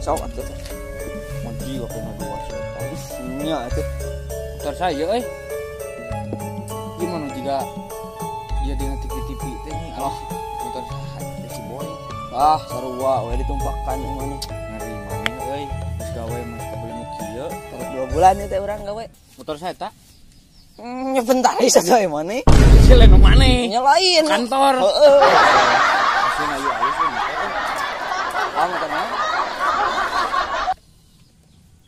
Sok atuh. Monji waktu dua nya atuh. Motor saya euy. Gimana jika dia dina TV-TV teh nih. Oh, motor saha si Boy. Ah, sarua we ditumpakan mana. Ngeri maneh euy. Geus gawe mah kabeli nu kieu. Terus 2 bulan teh urang gawe. Motor saya tak? Nya bentar ieu saja maneh. Si lain nu maneh. Nya lain. Kantor. Heeh. Asli ayo alus we motor. Ah, motor naon?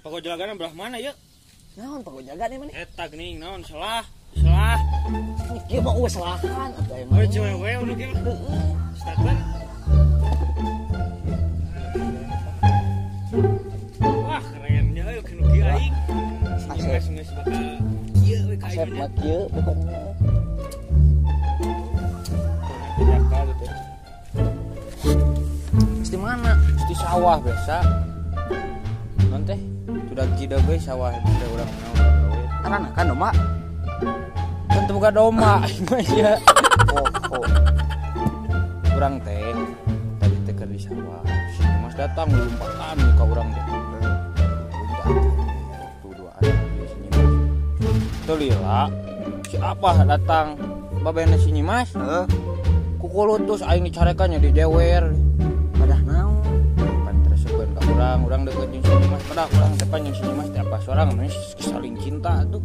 Pagojagan belah mana ya? Naon pagojagan ieu maneh? Eta geuning naon salah. Salah. Ieu mah eueuh salahan atuh emang. Eueuh cewek we kieu. Heeh. Starter. Wah, kerennya euy kanu kieu aing. Asep geus bakal kieu we ka aing. Asep mah kieu pokoknya. Jakal gitu. Di mana? Di sawah biasa. Non teh sudah kida we sawah teh urang naon gawe. Aranakan domba. Kan teu boga domba mah ieu. Oh, oh. Urang teh tadi teh keur di sawah. Si Mas datang lompatan ka urang teh. Waktu duaan si Nyimas. Teu lila si Abah datang. Babena si Nyimas. Heeh. Kukulutus aing dicarekan nya dijewer. Padah naon? Pan teresekeun ka urang, urang deukeut jeung si Nyimas. Padah urang teh pan jeung si Nyimas teh apa sorang saling cinta atuh.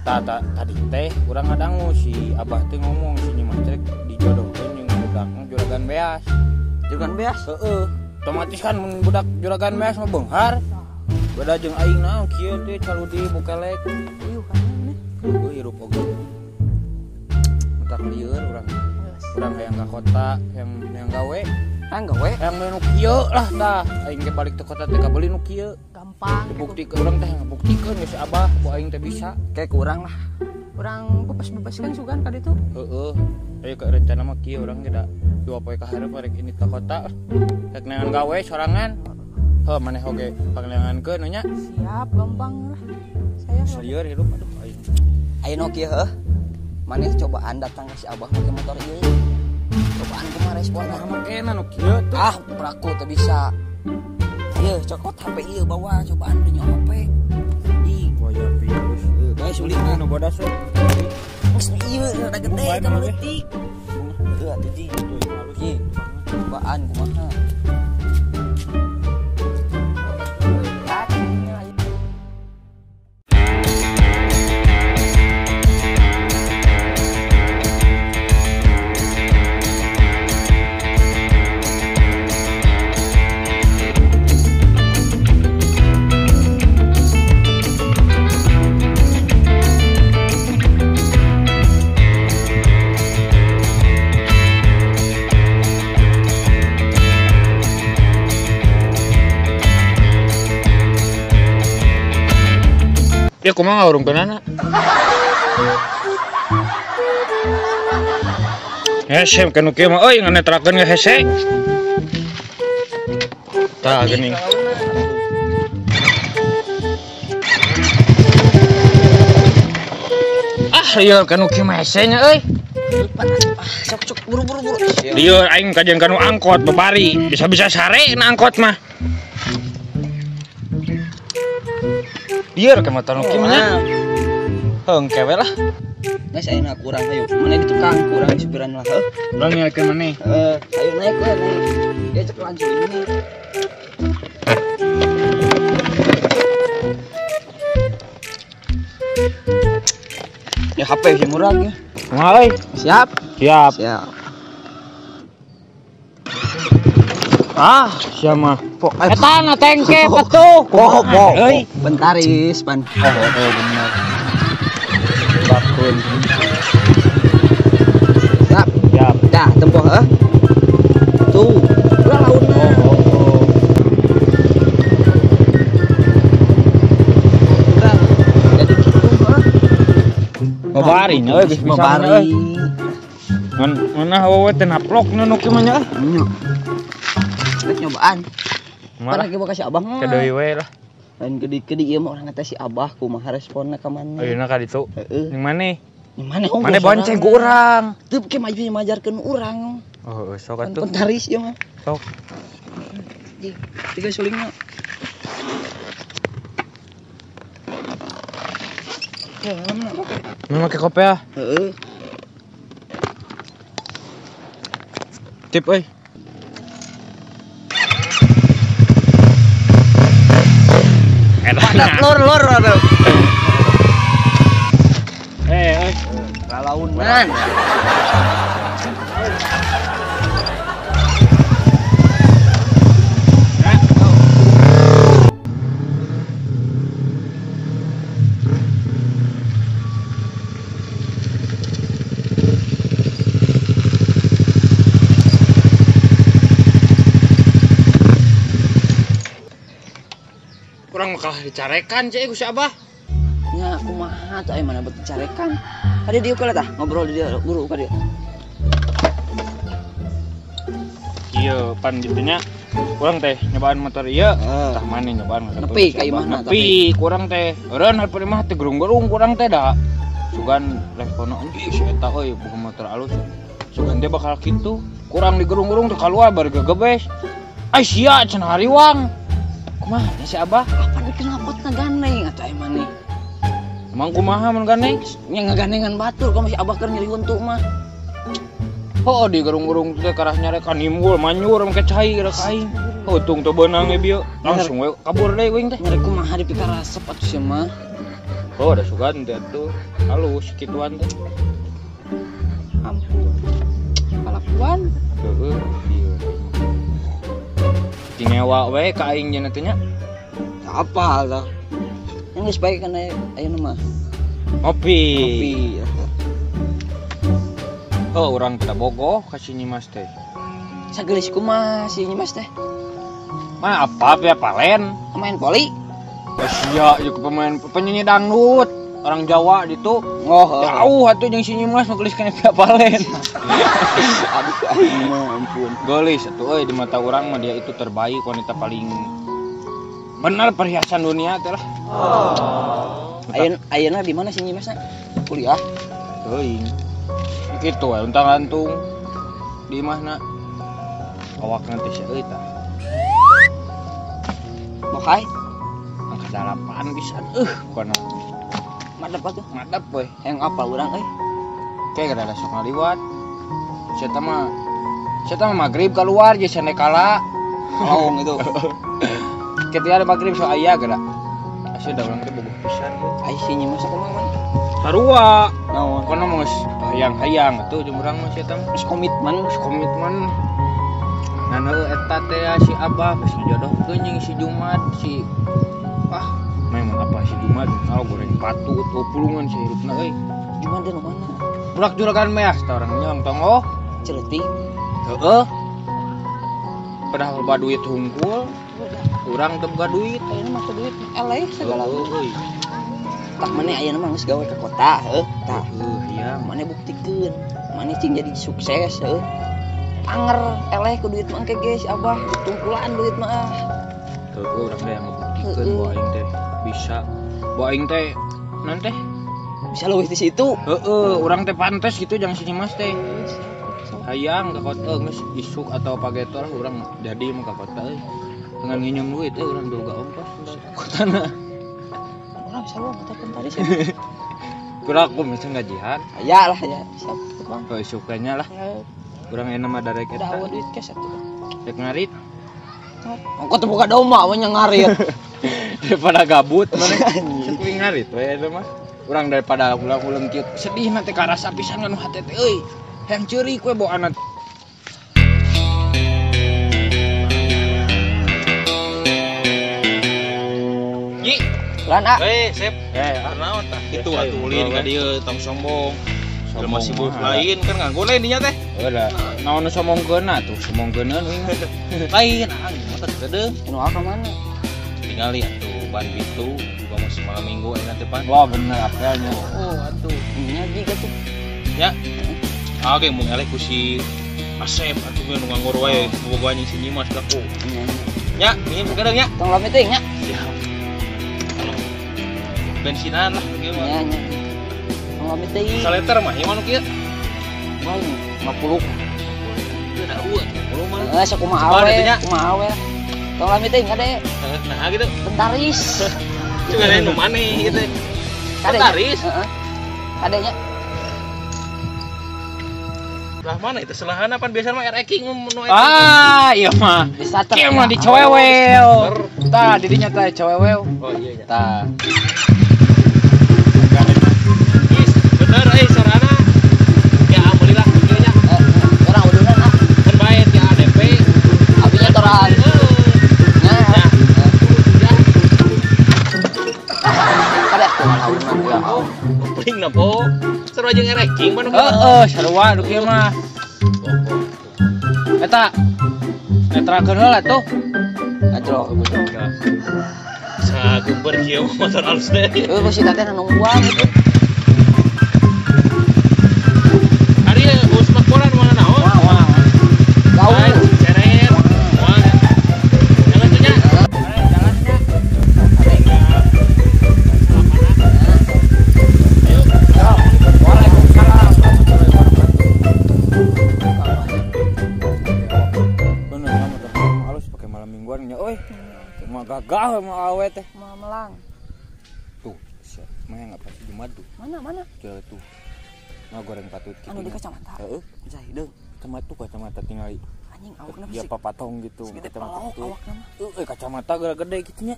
Tadi teh urang ngadangu si Abah teh ngomong si Nyimas teh dijodohkeun jeung budak juragan beas. Juragan beas? Heeh. Otomatis kan mun budak juragan beas mah beunghar. Beda jeung aing naon kieu teh caludi bukelek. Ieu kan maneh. Heueuh hirup oge. Mentak lieur urang. Urang hayang ka kota, hayang gawe. Hayang gawe? Hayang nu kieu lah tah. Aing ge balik ke kota teh kabeli nu kieu. Gampang. Dibuktikeun urang teh ngabuktikeun geus si Abah, bu aing teh bisa. Kayak kurang lah. Urang bebas-bebaskan sugan ka ditu. Heeh. Ayo ke rencana mah kieu urang ge da 2 poe ka hareup rek ini ka kota. Rek neangan gawe sorangan. Heuh maneh oge pangneangankeun nya. Siap, gampang lah. Saya lieur hirup aduh aing. Ayeuna nu kieu heuh. Maneh cobaan datang ke si Abah make motor ieu. Cobaan kumaha responna? Makena nu kieu tuh. Ah, peraku teu bisa. Ieu cokot HP ieu bawa cobaan di HP. Ih, waya virus. Heuh, bae sulit mah nu bodas we. Geus ieu rada gede teh leutik. Heuh atuh ji. Ki, cobaan kumaha? Ya kumaha ngahurungkeunana? Hese kanu kieu mah euy nganetrakeun ge hese. Tah geuning. Ah ieu kanu kieu mah hese nya euy. Sok sok buru-buru buru. Lieur aing kajeun kanu angkot babari, bisa-bisa sare na angkot mah. Lieur ke motor nu kieu mah nya. Heung kewe lah. Geus ayeuna kurang hayu. Maneh di tukang kurang supiran lah heuh. Urang nyakeun maneh. Heeh, ayo naik we naik. Ya cek langsung ini. Ya HP sih murah ya. Kumaha euy? Siap. Siap. Siap. Ah, sia mah. Eta na tengke petuh. Oh, euy. Bentar is, pan. Oh, bener. Babari nya euy geus bisa. Babari. Ngan mana awewe teh naplok nu kieu mah nya. Nya. Rek nyobaan. Kan lagi boga si Abah mah. Kedeui we lah. Lain gede-gede ieu mah orang kata si Abah kumaha responna ka maneh. Ayeuna ka ditu. Heeh. Jeung maneh? Jeung maneh Maneh bonceng ku urang. Teu ke maju majarkeun urang. Oh, sok atuh. Pentaris ieu mah. Sok. Tiga sulingna. Ya, mana kope? Mana make kope ah? Heeh. Tip euy. Padat lur lur atuh. Eh, lalaunan. Kurang mah kalah dicarekan cek ku si Abah. Nya kumaha tuh aya mana bet dicarekan. Kade dieu kala tah ngobrol di dieu guru ka dieu. Ieu pan kitu nya. Kurang teh nyobaan motor ieu. Tah maneh nyobaan motor. Nepi ka imahna tapi. Nepi kurang teh. Eureun hareupeun imah teh gerung-gerung kurang teh da. Sugan responna anjing si eta euy boga motor alus. Sugan teh bakal kitu. Kurang digerung-gerung teh kaluar bari gegebes. Ai sia cenah hariwang. Kumaha nya si Abah? Apa kenapa ngagandeng atuh aya maneh? Emang kumaha mun gandeng? Nya ngagandengan batur kumaha si Abah keur nyeri huntu mah. Heuh di gerung-gerung teh karas nyarekan nimbul manyur make cai geura ka aing. Untung teu beunang ge bieu. Langsung we kabur deui uing teh. Nyeri kumaha dipikarasep atuh sia mah. Oh, da sugan teh atuh halus kituan teh. Ampun. Kalakuan. Heueuh ieu. Ngewa we ka aing jeung teh nya. Apal tah. Yang geus bae kan ayeuna mah. Ngopi. Ngopi. Oh, urang teh bogoh ka si Nyimas teh. Sageulis kumaha si Nyimas teh? Mah apa ya palen? Pemain voli. Oh, sia ieu pemain penyanyi dangdut. Orang Jawa ditu. Oh, jauh atuh jeung si Nyimas nu geulis kana palen. Aduh, aing mah ampun. Geulis atuh euy di mata urang mah dia itu terbaik, wanita paling benar perhiasan dunia teh lah. Oh. Ayeuna di mana si Nyimasna? Kuliah. Teuing. Kitu we untang-antung di imahna. Awakna teh sia euy tah. Bokai angka 8 pisan. Bukan madep atuh. Madep we. Hayang apal urang euy. Kayak kada sok ngaliwat. Saya mah maghrib keluar jeung sandekala. Laung itu. Ketika ada maghrib so aya geura. Asa da urang teh bogoh pisan. Ai si Nyimas kumaha man? Sarua. Naon? Kono mah geus hayang-hayang atuh jeung urang mah sia teh. Geus komitmen, geus komitmen. Nah eta teh si Abah geus dijodohkeun jeung si Jumat si ah memang apa si Jumat kalau goreng batu tuh pulungan si hirupna euy. Jumat di mana? Budak juragan meas tah urang nyong tong oh. Celeutik. Heeh. Padahal loba duit hungkul. Urang teu boga duit, ayeuna mah teu duit eleh segala. Euy. Tah maneh ayeuna mah geus gawe ka kota heuh. Tah. Heuh, iya. Maneh buktikeun. Maneh cing jadi sukses heuh. Anger eleh ku duit mah engke ge si Abah, tungkulan duit mah ah. Heuh, urang teh yang ngebuktikan bahwa aing teh bisa. Bahwa aing teh naon teh? Bisa leuwih di situ. Heeh, urang teh pantes gitu jangan si Nyimas teh. Hayang ke kota geus isuk atau pageto lah urang jadi mah ka kota euy. Dengan nginjem duit euy urang boga ongkos kotana. Urang bisa lu motor tadi sih. Kurang aku bisa ngajian. Ya lah ya, siap Bang. Oh, isuknya lah. Urang enak mah darek eta. Dawa duit cash atuh. Rek ngarit. Ongkos teu boga domba we nya ngarit. Daripada gabut maneh. Sok ngarit we eta mah. Urang daripada ulang-ulang kieu sedih nanti karasa pisan nganu hate teh euy. Hayang ceurik we bawa anak. Ji, lan a. Eh, sip. Naon tah? Kitu atuh ulin ka dieu tong sombong. Jelema sibuk lain kan nganggo lain dinya teh. Heuh da. Naon nu sombongkeun atuh, sombongkeuneun uing. Lain, ah motor gede. Nu ka mana? Tingali atuh. Ban pitu juga masih malam minggu enak teh pan. Wah bener apelnya. Oh atuh. Nya jiga tuh. Ya. Oke mun eleh ku si Asep atuh nu nganggur wae boga anjing si Nyimas ka ku. Nya, minjem sakedeung nya. Tong lami teuing nya. Siap. Bensinan lah kieu mah. Nya nya. Tong lami teuing. Saliter mah ieu mah nu kieu. Wah, 50. Ieu da eueuh 50 mah. Heeh, sok kumaha we, kumaha we. Tong lami teuing kade. Nah gitu. Bentaris. Juga ada nu maneh gitu. Bentaris. Heeh. Kadenya. Lah mana itu selahana pan biasa mah RX nu Ah, iya mah. Kieu mah dicewewel. Tah, didinya tah cewewel. Oh iya nya. Tah. Is, bener euy sorana. Ya alhamdulillah kieu nya. Orang udunan ah. Kan bae ti ADP. Abinya toran. Nah. Kada tuh ya. Kupling na po. Seru aja ngereking mana. Heeh, sarua nu kieu mah. Eta netrakeun heula tuh. Ngajrok. Saguber kieu motor alus teh. Heuh, si teteh nungguan gitu. Ari us mah koran mana naon? Wah, wah. Gaul. Ceret. Wah. Jalan tuh nya. Jalan nya. Bener ya motor halus pakai malam mingguan nya euy. Cuma gagah mau awe teh. Mau melang. Tuh, siap. Mah enggak pasti Jumat tuh. Mana mana? Tuh tuh. Nah goreng patut gitu. Anu di kacamata. Heeh. Jai deung. Kacamata tuh kacamata tinggal anjing awakna dia papatong gitu. Kacamata tuh. Awakna mah. Heeh, kacamata gede gitu nya.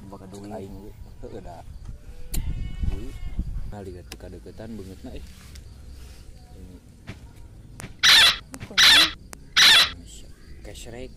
Boga duit aing ge. Heeh da. Nah lihat kadeukeutan beungeutna euy. Kesrek.